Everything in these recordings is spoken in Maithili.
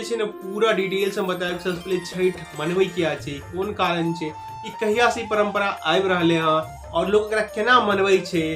जे छै ने पूरा डिटेल से बतायब। सबसँ पहिले छठि मनबै किया छै, कोन कारण छै, ई कहिया से ई परंपरा आबि रहलै हँ और लोग एकरा केना मनबै छै।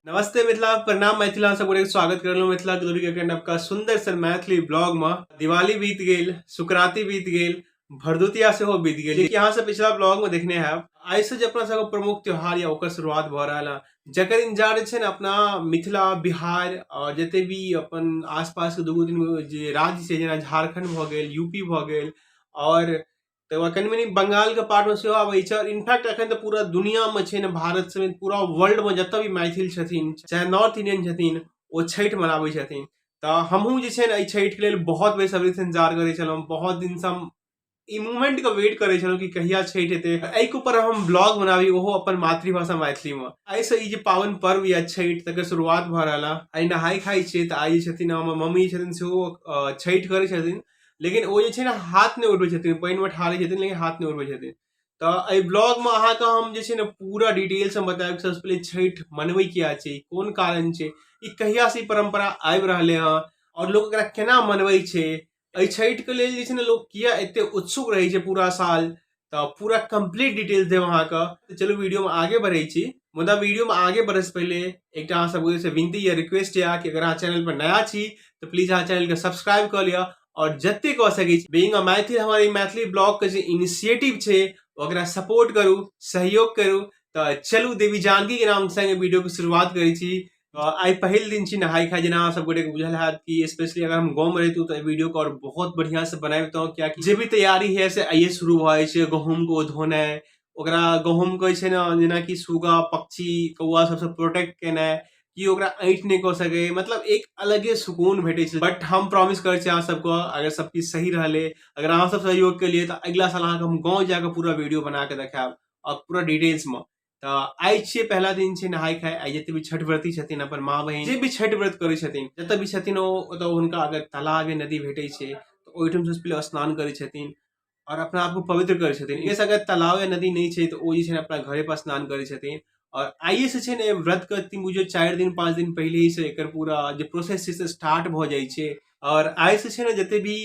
नमस्ते मिथिला, प्रणाम मिथिला, सब गोटे स्वागत करलहुँ मिथिला के दूरी के नवका सुंदर सन मैथिली ब्लॉग में। दिवाली बीत गेल, सुकराती बीत गेल, भरदुतिया सेहो बीत गेल, जेकि अहाँ सब पिछला ब्लॉग में देखने हैब। आइ से जे अपना सबके प्रमुख त्योहार या ओकर शुरुआत भऽ रहल है, जकर इंतजार जे छै ने अपना मिथिला, बिहार और जते भी अपन आसपास के दूगो तीन गो जे राज्य छै, जेना झारखंड भऽ गेल, यूपी भऽ गेल और तकर बाद कनि मनि बंगालके पार्टमे सेहो आबै छै। आओर इनफैक्ट एखन तऽ पूरा दुनिआँमे छै ने, भारत समेत पूरा वर्ल्डमे जतऽ भी मैथिल छथिन, चाहे नॉर्थ इंडियन छथिन, ओ छठि मनाबै छथिन। तऽ हमहूँ जे छै ने एहि छठिके लेल बहुत बेसब्रीसँ इन्तजार करै छलहुँ। बहुत दिनसँ हम ई मूमेंटके वेट करै छलहुँ कि कहिया छठि हेतै, एहिके ऊपर हम ब्लॉग बनाबी, ओहो अपन मातृभाषा मैथिलीमे। एहिसँ ई जे पाबनि पर्व या छठि तकर शुरुआत भऽ रहल है। आइ नहाय खाइ छियै, तऽ आइ जे छथिन हमर मम्मी छथिन सेहो छठि करै छथिन, लेकिन ओ जे छै ने हाथ नहि उठबै छथिन, पानिमे ठाढ़ छथिन लेकिन हाथ नहि उठबै छथिन। तऽ एहि ब्लॉगमे अहाँके हम जे छै ने पूरा डिटेलसँ बतायब। सबसँ पहिले छठि मनबै किया छै, कोन कारण छै, ई कहियासँ ई परम्परा आबि रहलै हँ आओर लोक एकरा केना मनबै छै, एहि छठिके लेल जे छै ने लोक किया एते उत्सुक रहै छै पूरा साल, तऽ पूरा कम्प्लीट डिटेल्स देब अहाँके। तऽ चलू वीडियोमे आगे बढ़ै छी। मुदा वीडियोमे आगे बढ़ैसँ पहिले एकटा अहाँ सबके से विनती या रिक्वेस्ट यऽ कि अगर अहाँ चैनल पर नया छी तऽ प्लीज अहाँ चैनलके सब्सक्राइब कऽ लिअ और जते कऽ सकै छी, बीइंग अ मैथिल, हमर ई मैथिली ब्लॉग के जे इनिशिएटिव छै ओकरा सपोर्ट करू, सहयोग करू। तऽ चलू देवी जानकी के नाम संगे वीडियो के शुरुआत करै छी। आइ पहिल दिन छी नहाय खाय, जेना अहाँ सब गोटे के बुझल हैत कि स्पेशली अगर हम गाँव में रहितहुँ तऽ वीडियो के और बहुत बढ़िया से बनाबितहुँ, कियाकि जे भी तैयारी है से आइए शुरू भऽ जाइ छै। गहूँम के धोनाइ, ओकरा गहूँम के छै ने जेनाकि सुगा, पक्षी, कौआ सबसँ प्रोटेक्ट केनाइ कि ओकरा ऐंठ नहि कऽ सकै, मतलब एक अलगे सुकून भेटै छै। बट हम प्रॉमिस करै छी अहाँ सबके, अगर सब किछु सही रहलै, अगर अहाँ सब सहयोग केलियै तऽ अगिला साल अहाँके हम गाँव जाकऽ पूरा वीडियो बना कऽ देखायब आओर पूरा डिटेल्समे। तऽ आइ छियै पहिला दिन छै नहाय खाय। आइ जते भी छठ व्रती छथिन, अपन माँ बहिन जे भी छठि व्रत करै छथिन, जतऽ भी छथिन ओ ओतऽ हुनका अगर तालाब या नदी भेटै छै तऽ ओहिठाम सबसँ पहिले स्नान करै छथिन आओर अपना आपके पवित्र करै छथिन। इनकेस अगर तालाब या नदी नहि छै तऽ ओ जे छै ने अपना घरे पर स्नान करै छथिन। आओर आइए से छै ने व्रत के तीन बुझियौ 4 दिन 5 दिन पहिले ही से एकर पूरा जे प्रोसेस छै से स्टार्ट भऽ जाइ छै। आओर आइ से छै ने जते भी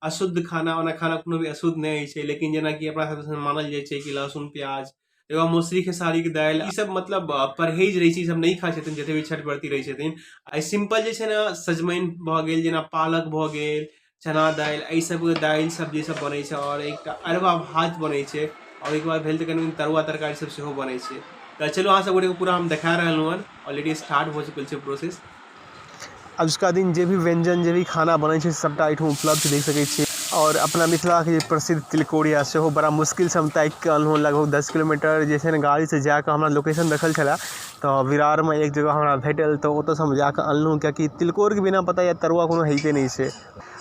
अशुद्ध खाना, ओना खाना कोनो भी अशुद्ध नहि होइ छै, लेकिन जेनाकि अपना सब मानल जाइ छै कि लहसुन, प्याज, एगो मौसरी, खेसारीके दालि, ई सब मतलब परहेज रहै छै, ई सब नहि खाइ छथिन जते भी छठ व्रती रहै छथिन। आइ सिम्पल जे छै ने सजमनि भऽ गेल, जेना पालक भऽ गेल, चना दालि, एहि सबके दालि सब्जी सब बनै छै आओर एकटा अरबा भात बनै छै आओर ओहिके बाद भेल तऽ कनि तरुआ तरकारी सब सेहो बनै छै। तऽ चलू अहाँ सब गोटेके पूरा हम देखा रहलहुँ हन, ऑलरेडी स्टार्ट भऽ चुकल छै प्रोसेस। अजुका दिन जे भी व्यञ्जन, जे भी खाना बनै छै, सबटा एहिठाम उपलब्ध देख सकै छियै। आओर अपना मिथिलाके जे प्रसिद्ध तिलकोरिया सेहो बड़ा मुश्किलसँ हम ताकि कऽ अनलहुँ। लगभग 10 किलोमीटर जे छै ने गाड़ीसँ जाकऽ हमरा लोकेशन देखल छलए, तऽ विरारमे एक जगह हमरा भेटल, तऽ ओतऽसँ हम जाकऽ अनलहुँ, किएकि तिलकोरके बिना पता यऽ तरुआ कोनो होइते नहि छै।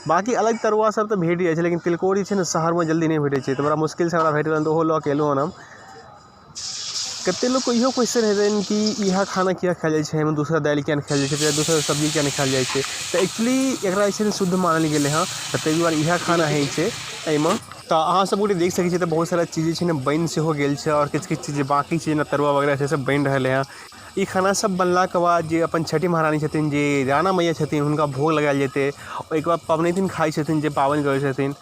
बाँकी अलग तरुआ सब तऽ भेट जाइ छै, लेकिन तिलकोर जे छै ने शहरमे जल्दी नहि भेटै छै, तऽ बड़ा मुश्किलसँ हमरा भेटल, तऽ ओहो लऽ कऽ एलहुँ हन हम। कते लोकके इहो क्वेश्चन हेतनि कि इएह खाना किआ खायल जाइ छै, एहिमे दोसर दालि किआ नहि खायल जाइ छै, दोसर सब्जी किआ नहि खायल जाइ छै? तऽ एक्चुअली एकरा जे छै ने शुद्ध मानल गेलै हँ, तऽ ताहि दुआरे इएह खाना होइ छै एहिमे। तऽ अहाँ सब गोटे देख सकै छियै, तऽ बहुत सारा चीज जे छै ने बनि सेहो गेल छै आओर किछु किछु चीज जे बाँकी छै, जेना तरुआ वगैरह छै, सब बनि रहलै हँ। ई खाना सब बनलाके बाद जे अपन छठि महारानी छथिन, जे राणा मैया छथिन, हुनका भोग लगायल जेतै। ओहिके बाद पबनैतिन खाइ छथिन जे पाबनि करै छथिन।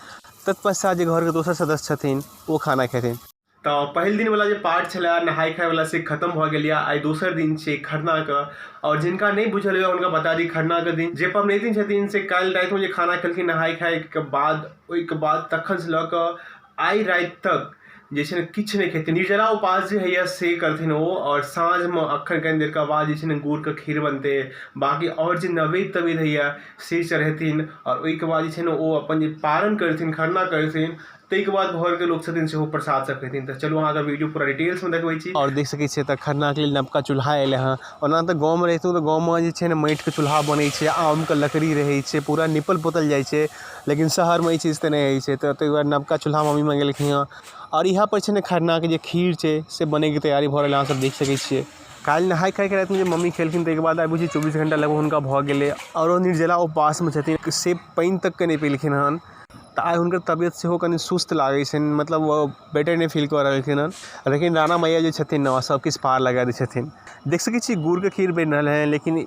तत्पश्चात जे घरके दोसर सदस्य छथिन ओ खाना खेथिन। तऽ पहिल दिन वाला जे पार्ट छलै नहाय खाय वाला से खत्म भऽ गेल यऽ। आइ दोसर दिन छै खरनाके, आओर जिनका नहि बुझल यऽ हुनका बता दी, खरनाके दिन जे पबनैतिन छथिन से काल्हि रातिमे जे खाना खेलखिन नहाय खायके बाद, ओहिके बाद तखनसँ लऽ कऽ आइ राति तक जे छै ने किछु नहि खेथिन। निर्जला उपास जे होइए से करथिन ओ। आओर साँझमे अखन कनि देरके बाद जे छै ने गुड़के खीर बनतै, बाँकी आओर जे नवेद तवेद होइए से चढ़ेथिन। आओर ओहिके बाद जे छै ने ओ अपन जे पारण करथिन, खरना करथिन। ताहिके बाद घरके लोक छथिन सेहो प्रसाद सब खेथिन। तऽ चलू अहाँके वीडियो पूरा डिटेल्समे देखबै छी। आओर देख सकै छियै तऽ खरनाके लेल नवका चूल्हा एलै हँ। ओना तऽ गाँवमे रहितो तऽ गाँवमे जे छै ने माटिके चूल्हा बनै छै, आमके लकड़ी रहै छै, पूरा निपल पोतल जाइ छै, लेकिन शहरमे ई चीज तऽ नहि होइ छै। तऽ ताहि दुआरे नवका चूल्हा मम्मी मङ्गेलखिन हँ। आओर इएह पर छै ने खरनाके जे खीर छै से बनैके तैयारी भऽ रहल, अहाँ सब देख सकै छियै। काल्हि नहाय खायके रातिमे जे मम्मी खेलखिन ताहिके बाद आइ बुझियौ 24 घंटा लगभग हुनका भऽ गेलै आओर ओ निर्जला उपवासमे छथिन, से पानि तकके नहि पीलखिन हन। तऽ आइ हुनकर तबियत सेहो कनि सुस्त लागै छनि, मतलब ओ बेटर नहि फील कऽ रहलखिन हन। लेकिन राणा मैया जे छथिन ने, सब किछु पार लगा दै छथिन। देख सकै छियै गुड़के खीर बनि रहल है, लेकिन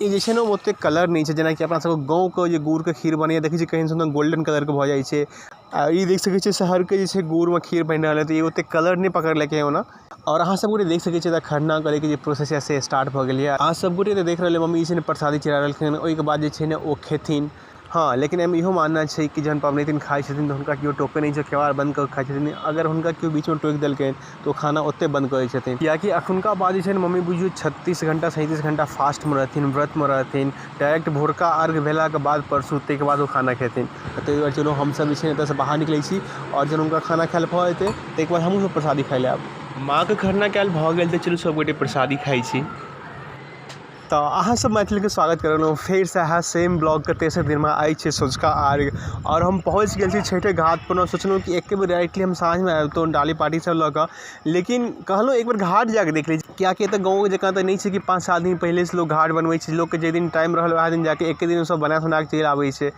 ई जे छै ने ओतेक कलर नहि छै, जेनाकि अपना सबके गाँवके जे गुड़के खीर बनैया देखै छियै केहन सुन्दर गोल्डन कलरके भऽ जाइ छै। आ ई देख सकै छियै शहरके जे छै गुड़मे खीर बनि रहल है, तऽ ई ओतेक कलर नहि पकड़लकै ओना। आओर अहाँ सब गोटे देख सकै छियै खरना करैके जे प्रोसेस यऽ से स्टार्ट भऽ गेल यऽ। अहाँ सब गोटे तऽ देख रहल मम्मी जे छै ने प्रसादी चढ़ा रहलखिन, ओहिके बाद जे छै ने ओ खेथिन। हँ, लेकिन एहिमे इहो मानना छै कि जहन पबनैतिन खाइ छथिन तऽ हुनका केओ टोकै नहि छै, केबाड़ बन्द कऽ के खाइ छथिन। अगर हुनका केओ बीचमे टोकि देलकनि तऽ ओ खाना ओतहि बन्द कऽ दै छथिन। किएकि अखुनका बाद जे छै ने मम्मी बुझियौ 36 घंटा 37 घंटा फास्टमे रहथिन, व्रतमे रहथिन। डायरेक्ट भोरका अर्घ भेलाके बाद परसू ताहिके बाद ओ खाना खेथिन। तऽ ताहि दुआरे चलू हमसब जे छै एतऽसँ बाहर निकलै छी आओर जहन हुनका खाना खायल भऽ जेतै ताहिके बाद हमहूँ सब प्रसादी खाइ लए आयब। माँके खरना कयल भऽ गेल तऽ चलू सब गोटे प्रसादी खाइ छी। तऽ अहाँ सब मैथिलीके स्वागत करलहुँ फेरसँ अहाँ सेम ब्लॉगके तेसर दिनमे। आइ छै सँझुका अर्घ आओर हम पहुँच गेल छी छठि घाट पर। सोचलहुँ कि एके बेर डायरेक्टली हम साँझमे अबितहुँ डाली पार्टी सब लऽ कऽ, लेकिन कहलहुँ एक बेर घाट जाकऽ देख लै छी, किएकि एतऽ गाँव जकाँ तऽ नहि छै कि 5-7 दिन पहिलेसँ लोक घाट बनबै छै। लोकके जाहि दिन टाइम रहल वएह दिन जाकऽ एके दिन सब बना सोना कऽ चलि आबै छै।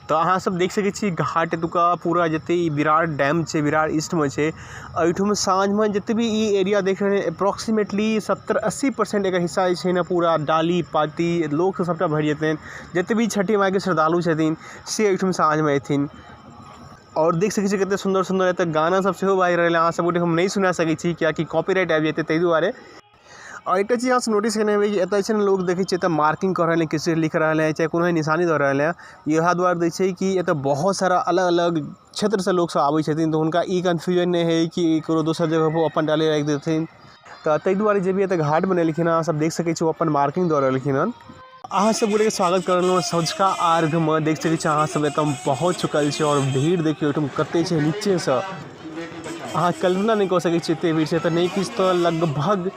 तऽ अहाँ सब देख सकै छी घाट एतुका पूरा जते ई विरार डैम छै, विरार ईस्टमे छै। एहिठाम साँझमे जते भी ई एरिया देख रहल अप्रोक्सीमेटली 70-80% एकर हिस्सा जे छै ने पूरा डाली पाती लोक सबटा भरि जेतनि। जते भी छठि मायके श्रद्धालु छथिन से एहिठाम साँझमे एथिन। आओर देख सकै छी कते सुन्दर सुन्दर एतऽ गाना सब सेहो बाजि रहल। अहाँ सब गोटे हम नहि सुना सकै छी किएकि कॉपीराइट आबि जेतै, ताहि दुआरे। आओर एकटा चीज अहाँ नोटिस केने हेबै कि एतऽ जे छै ने लोक देखै छियै एतऽ मार्किंग कऽ रहल है, किछु लिख रहल है, चाहे कोनो निशानी दऽ रहल है। इएह दुआरे दै छै कि एतऽ बहुत सारा अलग अलग क्षेत्रसँ लोक सब आबै छथिन तऽ हुनका ई कन्फ्यूजन नहि होइ कि कोनो दोसर जगह पर अपन डाली राखि देथिन। तऽ ताहि दुआरे जे भी एतऽ घाट बनेलखिन हँ अहाँ सब देख सकै छी ओ अपन मार्किंग दऽ रहलखिन हँ। अहाँ सब गोटेके स्वागत कर रहलहुँ सँझुका अर्घमे। देख सकै छी अहाँ सब एतऽ पहुँच चुकल छी आओर भीड़ देखियौ एहिठाम कते छै। नीचेसँ अहाँ कल्पना नहि कऽ सकै छी एते भीड़ छै एतऽ। नहि किछु तऽ लगभग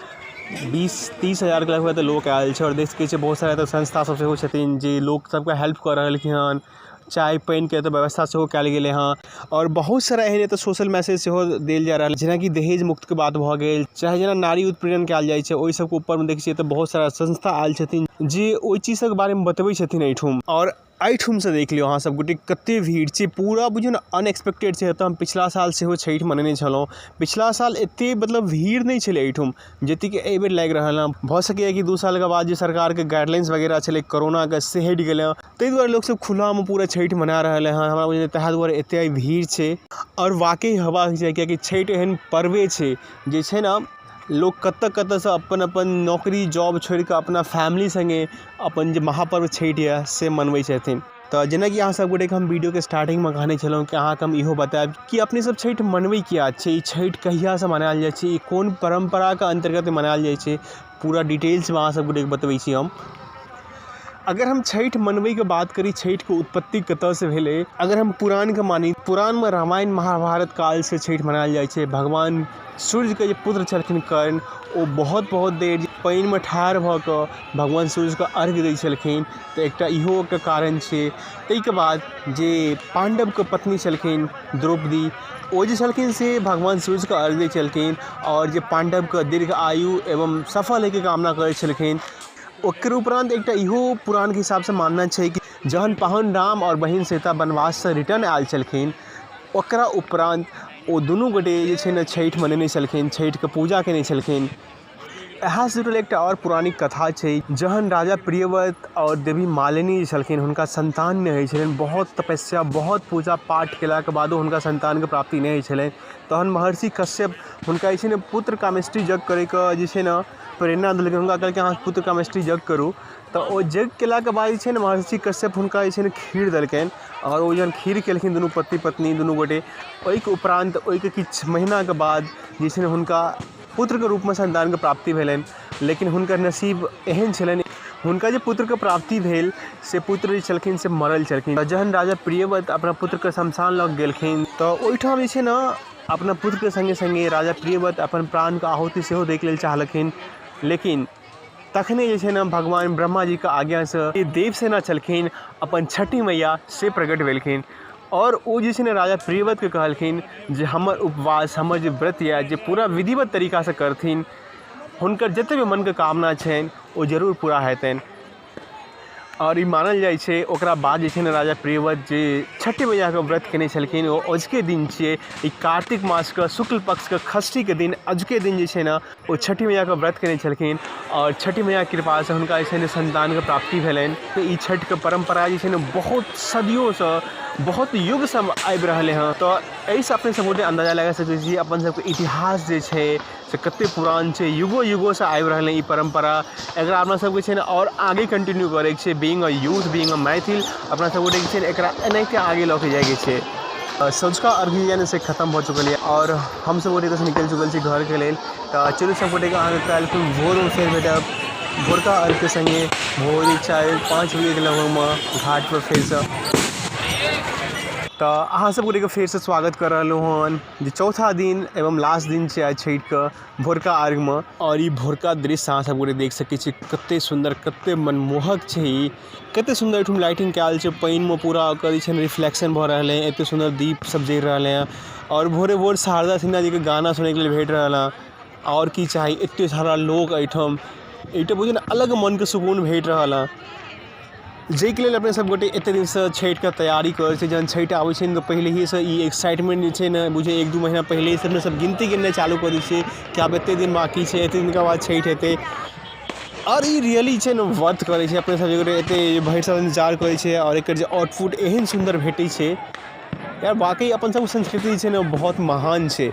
20-30 हजारके लगभग एतऽ लोक आयल छै। आओर देख सकै छियै बहुत सारा एतऽ संस्था सब सेहो छथिन जे लोक सबके हेल्प कऽ रहलखिन हन। चाय पानिके एतऽ व्यवस्था सेहो कयल गेलै हँ। आओर बहुत सारा एहन एतऽ सोशल मैसेज सेहो देल जा रहल, जेनाकि दहेज मुक्तके बात भऽ गेल, चाहे जेना नारी उत्पीड़न कयल जाइ छै ओहि सबके ऊपरमे देखै छियै तऽ बहुत सारा संस्था आयल छथिन जे ओहि चीज सबके बारेमे बतबै छथिन एहिठाम। आओर एहिठामसँ देख लियौ अहाँ सब गोटे कते भीड़ छै, पूरा बुझियौ ने अनएक्सपेक्टेड छै। एतऽ हम पिछला साल सेहो छठि मनेने छलहुँ। पिछला साल एते मतलब भीड़ नहि छलै एहिठाम जतेक एहिबेर लागि रहल हँ। भऽ सकैए कि 2 सालके बाद जे सरकारके गाइडलाइंस वगैरह छलै कोरोनाके से हटि गेलै हँ, ताहि दुआरे लोकसब खुलामे पूरा छठि मना रहल हँ। हमरा बुझाइए ताहि दुआरे एते आइ भीड़ छै। आओर वाकई हेबाक चाही, किएकि छठि एहन पर्वे छै जे छै ने लोक कतऽ कतऽसँ अपन अपन नौकरी जॉब छोड़िकऽ अपना फैमिली सङ्गे अपन जे महापर्व छठि यऽ से मनबै छथिन। तऽ जेनाकि अहाँ सब गोटेके हम वीडियोके स्टार्टिंगमे कहने छलहुँ कि अहाँके हम इहो बतायब कि अपने सब छठि मनबै किया छै, ई छठि कहियासँ मनायल जाइ छै, ई कोन परम्पराके अन्तर्गत मनायल जाइ छै, पूरा डिटेल्समे अहाँ सब गोटेके बतबै छी हम। अगर हम छठि मनबैके बात करी, छठिके उत्पत्ति कतऽसँ भेलै, अगर हम पुराणके मानी, पुराणमे रामायण महाभारत कालसँ छठि मनायल जाइ छै। भगवान सूर्यके जे पुत्र छलखिन कर्ण, ओ बहुत बहुत देर पानिमे ठाढ़ भऽ कऽ भगवान सूर्यके अर्घ दै छलखिन, तऽ एकटा इहो एकटा कारण छै। ताहिके बाद जे पाण्डवके पत्नी छलखिन द्रौपदी, ओ जे छलखिन से भगवान सूर्यके अर्घ दै छलखिन आओर जे पाण्डवके दीर्घ आयु एवं सफल होइके कामना करै छलखिन। ओकर उपरान्त एकटा इहो पुराणके हिसाबसँ मानना छै कि जहन पाहुन राम आओर बहिन सीता वनवाससँ रिटर्न आयल छलखिन, ओकरा उपरान्त ओ दुनू गोटे जे छै ने छठि मनेने छलखिन, छठिके पूजा केने छलखिन। इएहसँ जुड़ल एकटा आओर पौराणिक कथा छै, जहन राजा प्रियव्रत आओर देवी मालिनी जे छलखिन हुनका सन्तान नहि होइ छलनि। बहुत तपस्या बहुत पूजा पाठ केलाके बादो हुनका सन्तानके प्राप्ति नहि होइ छलनि। तहन महर्षि कश्यप हुनका जे छै ने पुत्र कामेष्टि यज्ञ करैके जे छै ने प्रेरणा देलखिन। हुनका कहलखिन अहाँ पुत्र कामेष्टि यज्ञ करू। तऽ ओ यज्ञ केलाके बाद जे छै ने महर्षि कश्यप हुनका जे छै ने खीर देलकनि आओर ओ जहन खीर केलखिन दुनू पति पत्नी दुनू गोटे, ओहिके उपरान्त ओहिके किछु महीनाके बाद जे छै ने हुनका पुत्रके रूपमे सन्तानके प्राप्ति भेलनि। लेकिन हुनकर नसीब एहन छलनि, हुनका जे पुत्रके प्राप्ति भेल से पुत्र जे छलखिन से मरल छलखिन। जहन राजा प्रियव्रत अपना पुत्रके शमशान लऽ गेलखिन तऽ ओहिठाम जे छै ने अपना पुत्रके सङ्गे सङ्गे राजा प्रियव्रत अपन प्राणके आहुति सेहो दैके लेल चाहलखिन, लेकिन तखने जे छै ने भगवान ब्रह्माजीके आज्ञासँ देवसेना छलखिन अपन छठी मैया से प्रकट भेलखिन आओर ओ जे छै ने राजा प्रियव्रतके कहलखिन जे हमर उपवास, हमर जे व्रत यऽ जे पूरा विधिवत तरीकासँ करथिन हुनकर जतेक भी मनके कामना छनि ओ जरूर पूरा हेतनि। आओर ई मानल जाइ छै ओकरा बाद जे छै ने राजा प्रियव्रत जे छठि मैयाके व्रत केने छलखिन ओ अजुके दिन छियै। ई कार्तिक मासके शुक्ल पक्षके षष्ठीके दिन अजुके दिन जे छै ने ओ छठि मैयाके व्रत केने छलखिन आओर छठि मैयाके कृपासँ हुनका जे छै ने सन्तानके प्राप्ति भेलनि। तऽ ई छठिके परम्परा जे छै ने बहुत सदियोसँ बहुत युगसँ आबि रहलै हँ। तऽ एहिसँ अपने सब गोटे अन्दाजा लगा सकै छी अपन सबके इतिहास जे छै से कतेक पुरान छै, युगो युगोसँ आबि रहल ई परम्परा। एकरा अपना सबके छै ने आओर आगे कंटिन्यू करैके छै। Being a youth, being a Maithil, अपना सब गोटेके छै ने एकरा एनाहिते आगे लऽ के जाइके छै। सँझुका अर्घ जे ने से खतम भऽ चुकल यऽ आओर हमसब गोटे एतऽसँ निकलि चुकल छी घरके लेल। तऽ चलू सब गोटेके अहाँके काल्हि भोरमे फेर भेटब भोरका अर्घके सङ्गे। भोरे 4-5 बजेके लगभगमे घाटपर फेरसँ। तऽ अहाँ सब गोटेके फेरसँ स्वागत कऽ रहलहुँ हन जे चौथा दिन एवं लास्ट दिन छै आइ छठिके भोरका अर्घमे। आओर ई भोरका दृश्य अहाँ सब गोटे देख सकै छी कते सुन्दर कते मनमोहक छै ई, कते सुन्दर एहिठाम लाइटिंग कयल छै, पानिमे पूरा ओकर जे छै ने रिफ्लेक्शन भऽ रहलै हँ, एते सुन्दर दीप सब जरि रहलै हँ आओर भोरे भोर शारदा सिन्हा जीके गाना सुनैके लेल भेट रहल हँ। आओर की चाही, एते सारा लोक एहिठाम, एहिठाम बुझियौ ने अलग मनके सुकून भेट रहल हँ, जाहिके लेल अपने सब गोटे एते दिनसँ छठिके तैयारी करै छी। जहन छठि आबै छै ने तऽ पहिलहिएसँ ई एक्साइटमेंट जे छै ने बुझियौ 1-2 महीना पहिलेसँ अपने सब गिनती गिननाइ चालू कऽ दै छियै कि आब एते दिन बाँकी छै, एते दिनका बाद छठि हेतै। आओर ई रियली छै ने वर्थ करै छै अपने सब जे एते भरि साल इन्तजार करै छियै आओर एकर जे आउटपुट एहन सुन्दर भेटै छै यार, वाकई अपन सबके संस्कृति जे छै ने बहुत महान छै।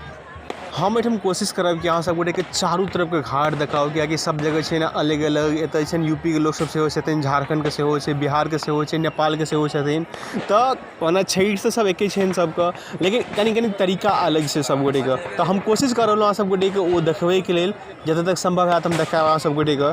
हम एहिठाम कोशिश करब कि अहाँ सब गोटेके चारू तरफके घाट देखाउ, किएकि सब जगह छै ने अलग अलग। एतऽ जे छै ने यूपीके लोक सब सेहो छथिन, झारखण्डके सेहो छै, बिहारके सेहो छै, नेपालके सेहो छथिन। तऽ ओना छठि तऽ सब एके छनि सबके, लेकिन कनि कनि तरीका अलग छै सब गोटेके। तऽ हम कोशिश कऽ रहलहुँ अहाँ सब गोटेके ओ देखबैके लेल, जतऽ तक सम्भव होयत हम देखायब अहाँ सब गोटेके।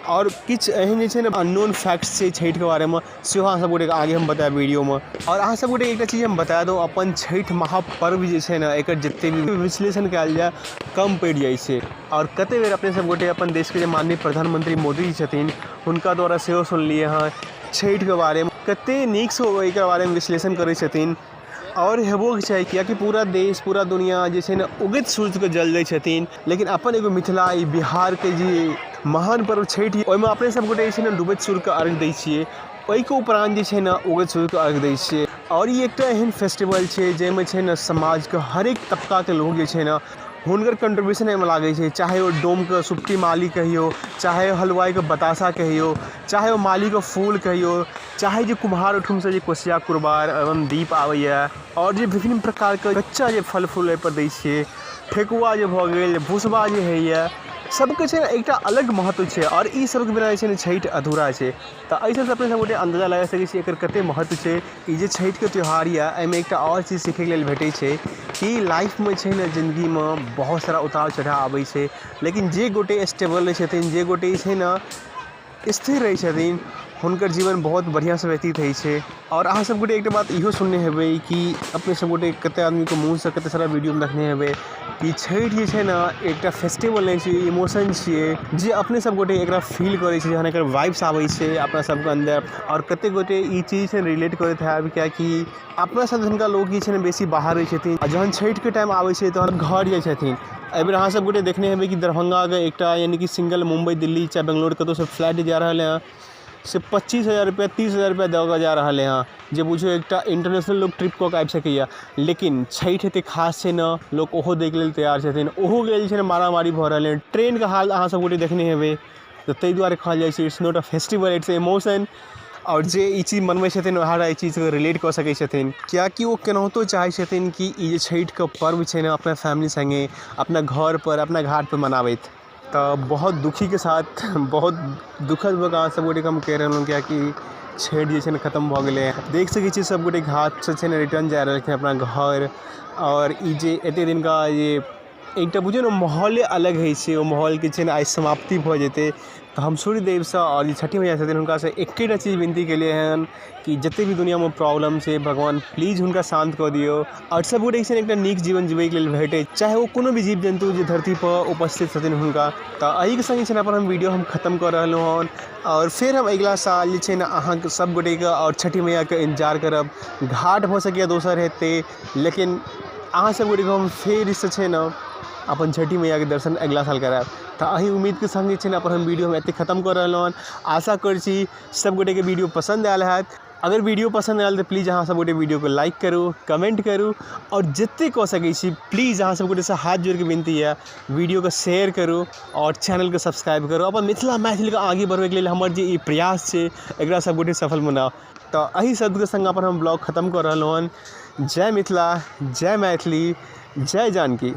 आओर किछु एहन जे छै ने अननोन फैक्ट्स छै छठिके बारेमे सेहो अहाँ सब गोटेके आगे हम बतायब वीडियोमे। आओर अहाँ सब गोटेके एकटा चीज हम बता दू, अपन छठि महापर्व जे छै ने एकर जते भी विश्लेषण कयल जाय कम पड़ि जाइ छै। आओर कते बेर अपने सब गोटे अपन देशके जे माननीय प्रधानमंत्री मोदी जी छथिन हुनका द्वारा सेहो सुनलियै हँ छठिके बारेमे, कते नीकसँ ओ एकर बारेमे विश्लेषण करै छथिन। आओर हेबोके चाही, किएकि पूरा देश पूरा दुनिया जे छै ने उगैत सूर्यके जल दै छथिन, लेकिन अपन एगो मिथिला ई बिहारके जे महान पर्व छठि, ओहिमे अपने सब गोटे जे छै ने डूबैत सूर्यके अर्घ दै छियै, ओहिके उपरान्त जे छै ने उगैत सूर्यके अर्घ दै छियै। आओर ई एकटा एहन फेस्टिवल छै जाहिमे छै ने समाजके हरेक तबकाके लोक जे छै ने हुनकर कंट्रीब्यूशन एहिमे लागै छै, चाहे ओ डोमके सुप्ती माली कहियौ, चाहे हलुआइके बताशा कहियौ, चाहे ओ मालीके फूल कहियौ, चाहे जे कुम्हार ओहिठामसँ जे कोसिया कुरबार एवं दीप आबैए, आओर जे विभिन्न प्रकारके कच्चा जे फल फूल एहिपर दै छियै, ठेकुआ जे भऽ गेल, भुसबा जे होइए, सबके छै ने एकटा अलग महत्व छै। आओर ई सबके बिना जे छै ने छठि अधूरा छै। तऽ एहि सबसँ अपने सब गोटे अन्दाजा लगा सकै छी एकर कते महत्व छै। ई जे छठिके त्यौहार यऽ एहिमे एकटा आओर चीज सिखैके लेल भेटै छै कि लाइफमे छै ने जिन्दगीमे बहुत सारा उतार चढ़ाव आबै छै, लेकिन जे गोटे स्टेबल रहै छथिन, जे गोटे छै ने स्थिर रहै छथिन, हुनकर जीवन बहुत बढ़िआँसँ व्यतीत होइ छै। आओर अहाँ सब गोटे एकटा बात इहो सुनने हेबै कि अपने सब गोटे कते आदमीके मुँहसँ कते सारा वीडियोमे देखने हेबै कि छठि जे छै ने एकटा फेस्टिवल नहि छियै, इमोशन छियै जे अपने सब गोटे एकरा फील करै छियै जहन एकर वाइब्स आबै छै अपना सबके अन्दर। आओर कते गोटे ई चीज से रिलेट करैत हैब, किएकि अपना सब दिनका लोक जे छै ने बेसी बाहर रहै छथिन आ जहन छठिके टाइम आबै छै तहन घर जाइ छथिन। एहिबेर अहाँ सब गोटे देखने हेबै कि दरभंगाके एकटा यानि कि सिंगल मुम्बई दिल्ली चाहे बेंगलोर कतहुसँ फ्लाइट जा रहलै हँ से 25,000 रुपैआ 30,000 रुपैआ दऽ कऽ जा रहलै हँ, जे बुझियौ एकटा इंटरनेशनल लोक ट्रिप कऽ कऽ आबि सकैए। लेकिन छठि एतेक खास छै ने लोक ओहो दैके लेल तैयार छथिन, ओहोके लेल जे छै ने मारामारी भऽ रहलै हँ। ट्रेनके हाल अहाँ सब गोटे देखने हेबै, तऽ ताहि दुआरे कहल जाइ छै it's not a festival it's a emotion. आओर जे ई चीज मनबै छथिन वएह एहि चीजके रिलेट कऽ सकै छथिन, किएकि ओ केनाहितो चाहै छथिन कि ई जे छठिके पर्व छै ने अपना फैमिली सङ्गे अपना घरपर अपना घाटपर मनाबथि। तऽ बहुत दुखीके साथ बहुत दुखद भऽ कऽ अहाँ सब गोटेके हम कहि रहलहुँ, किएकि छठि जे छै ने खतम भऽ गेलै। देख सकै छियै सब गोटे घाटसँ छै ने रिटर्न जा रहलखिन अपना घर। आओर ई जे एतेक दिनका जे एकटा बुझियौ ने माहौले अलग होइ छै, ओ माहौलके छै ने आइ समाप्ति भऽ जेतै। तऽ हम सूर्यदेवसँ आओर जे छठि मैया छथिन हुनकासँ एकेटा चीज विनती केलियै हन कि जते भी दुनिआमे प्रॉब्लम छै, भगवान प्लीज हुनका शान्त कऽ दियौ आओर सब गोटे के एकटा नीक जीवन जीबैके लेल भेटै, चाहे ओ कोनो भी जीव जन्तु जे धरती पर उपस्थित छथिन हुनका। तऽ एहिके संग जे छै ने अपन हम वीडियो हम खतम कऽ रहलहुँ हन आओर फेर हम अगिला साल जे छै ने अहाँके सब गोटेके आओर छठि मैयाके इन्तजार करब। घाट भऽ सकैए दोसर हेतै, लेकिन अहाँ सब गोटेके हम फेरसँ छै ने अपन छठि मैयाके दर्शन अगिला साल करायब। तऽ एहि उम्मीदके संग जे छै ने अपन हम वीडियो हम एतहि खतम कऽ रहलहुँ हन। आशा करै छी सब गोटेके वीडियो पसन्द आयल हैत। अगर वीडियो पसन्द आयल तऽ प्लीज अहाँ सब गोटे वीडियोके लाइक करू, कमेंट करू आओर जतेक कऽ सकै छी प्लीज अहाँ सब गोटेसँ हाथ जोड़िके विनती यऽ, वीडियोके शेयर करू आओर चैनलके सब्सक्राइब करू। अपन मिथिला मैथिलके आगे बढ़बैके लेल हमर जे ई प्रयास छै, एकरा सब गोटे सफल बनाउ। तऽ एहि शब्दके संग अपन हम ब्लॉग खतम कऽ रहलहुँ हन। जय मिथिला, जय मैथिली, जय जानकी।